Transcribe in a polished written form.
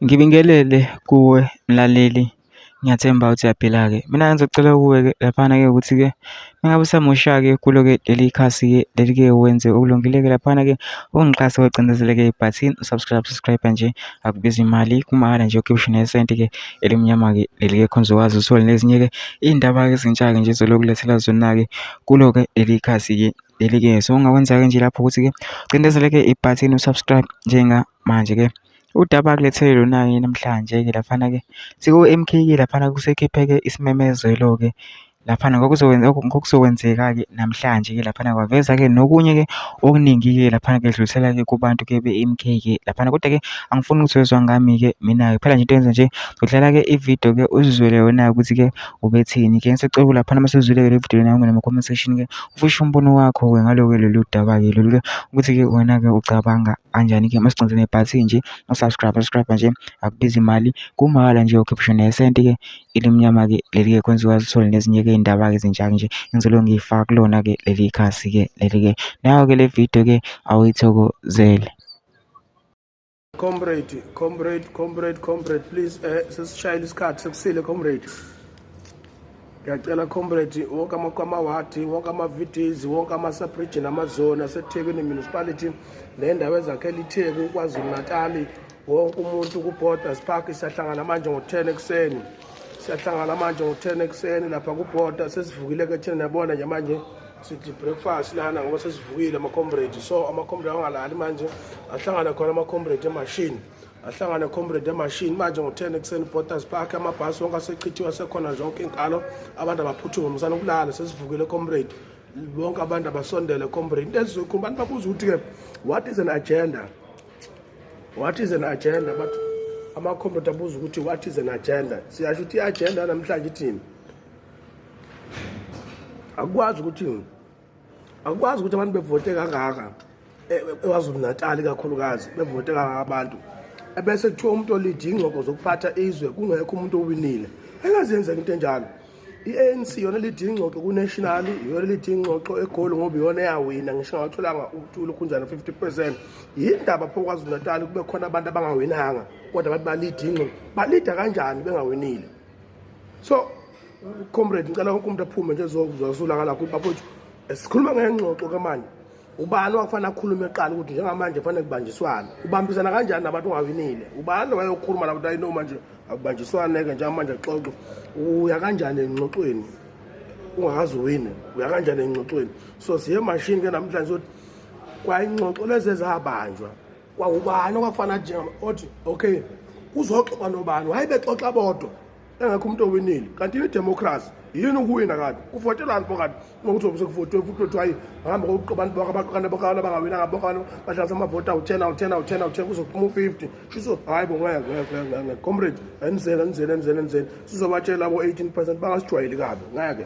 Ngibingelele kuwe mlaleli, ngiyathemba ukuthi uyaphila-ke. Mina ngizocela kuwe-ke laphana-ke ukuthi-ke uma ngabe usamusha-ke kulo-ke leli khasi-ke leli-ke wenze okulungile-ke laphana-ke ungixhase ngokucindezela-ke ibhathini u-subscribe, subscribe nje akubizi imali kumahhala nje ukhiphe nesenti-ke elimnyama-ke leli-ke khona uzokwazi uthole nezinye-ke iy'ndaba-ke ezintsha-ke nje ezolokulethela zona-ke kulo-ke leli khasi-ke leli-ke. So ungakwenza-ke nje lapho ukuthi-ke ucindezele-ke ibhathini u-subscribe njengamanje-ke. Udaba akulethele lona-ke namhlanje-ke laphana-ke siku-M_K-ke laphana kusekhipheke isimemezelo-ke laphana ngokuzokwenzeka-ke namhlanje-ke laphana kwaveza-ke nokunye-ke okuningi-ke laphana-ke edlulisela-ke kubantu-ke be-M_K-ke laphana. Kodwa-ke angifuni ukuthi wezwa ngami-ke mina-ke phela nje into enza nje udlala-ke ividiyo-ke uzizwele wena-ke ukuthi-ke ubethini-ke. Ngisacela laphana uma usuzwile-ke le vidiyo lena ungene kuma-comment section-ke ufishe umbono wakho-ke ngalo-ke lolu daba-ke lolu-ke ukuthi-ke wena-ke ucabanga kanjani-ke masicinze nebhathini nje u-subscribe subscribe nje akubizi imali kumahhala nje ukhiphe nesenti-ke elimnyama-ke leli-ke kwenza ukwazi uthole nezinye-ke iy'ndaba-ke ezintsha nje engizoloku ngiyifaka kulona-ke leli khasi-ke leli-ke. Nayo-ke le video-ke awuyithokozele. Comrade, comrade, comrade, comrade, please sesishayile isikhathi sekusile comrade. Ngiyacela comrade wonke amawadi, wonke ama-VDs, wonke ama-sub-region, amazone aseThekwini municipality nendawo ezakhela iTheku KwaZulu Natal, wonke umuntu ku-Borders Park siyahlangana manje ngo-10 ekuseni. Siyahlangana manje ngo-10 ekuseni lapha ku-border sesivukile ke thina niyabona nje manje sithi breakfast lana ngoba sesivukile ama-comrade, so ama-comrade angalali manje ahlangane khona ama-comrade emashini, ahlangane comrade emashini manje ngo-10 ekuseni Borders Park. Amabhasi wonke asechithiwe, asekhona zonke iy'nkalo, abantu abaphuthume musana ukulala, sesivukile comrade, bonke abantu abasondele comrade. Into esizoyikhuluma, abantu babuza ukuthi-ke what is an agenda, what is an agenda, but ama-comrade abuza ukuthi what is an agenda. Siyasho ukuthi i-agenda namhlanje ithini. Akukwazi ukuthi abantu bevote kangaka eKwaZulu Natal, kakhulukazi bevote kangaka abantu, ebese kuthiwa umuntu olida ingxoxo zokuphatha izwe kungekho umuntu owinile. Engaziyenzeka into enjalo. I-ANC yona lida ingxoxo ku-national, iyona lida ingxoxo eGoli ngoba iyona eyawina ngisho ngatholanga uthula ukhunjana 50%. Yindaba pho KwaZulu Natal kube khona abantu abangawinanga kodwa abantu balida ingxoxo? Balida kanjani bengawinile? So comrade, ngicela wonke umuntu aphume nje ezozulakala ukuthi bafowethu sikhuluma ngengxoxo ke manje. Ubani wakufanele akhulume eqala ukuthi njengamanje kufanele kubanjiswane? Ubambisana kanjani nabantu ongawinile? Ubani wayokhuluma nabantu ayino manje akubanjiswane-ke njengamanje xoxo? Uya kanjani engxoxweni ungakaze uwine? Uya kanjani engxoxweni? So siye emashini ke namhlanje sokuthi kwayingxoxo lezi ezabanjwa kwawubani okwakufanele nje othi okay kuzoxoxa nobani, waye bexoxa bodwa engekho umuntu owinile. Kanti yini idemocracy? Yini ukuwina? Kanti kuvotelani pho? Kanti ngokuthi sekuvotiwe futhi kuthiwa hayi hamba kokuqa abantu bonke abaqokana bokana abangawinanga bokana bahlanganisa amavoti awu-10, awu-10, awu-10, awu-10, kuzophuma u-50. Shiso hayi bo, ngeke, ngeke, ngeke, ngeke comrade, anizeni, anizeni, anizeni, anizeni, sizobatshela abo-18% bangasijwayeli kabi, ngeke.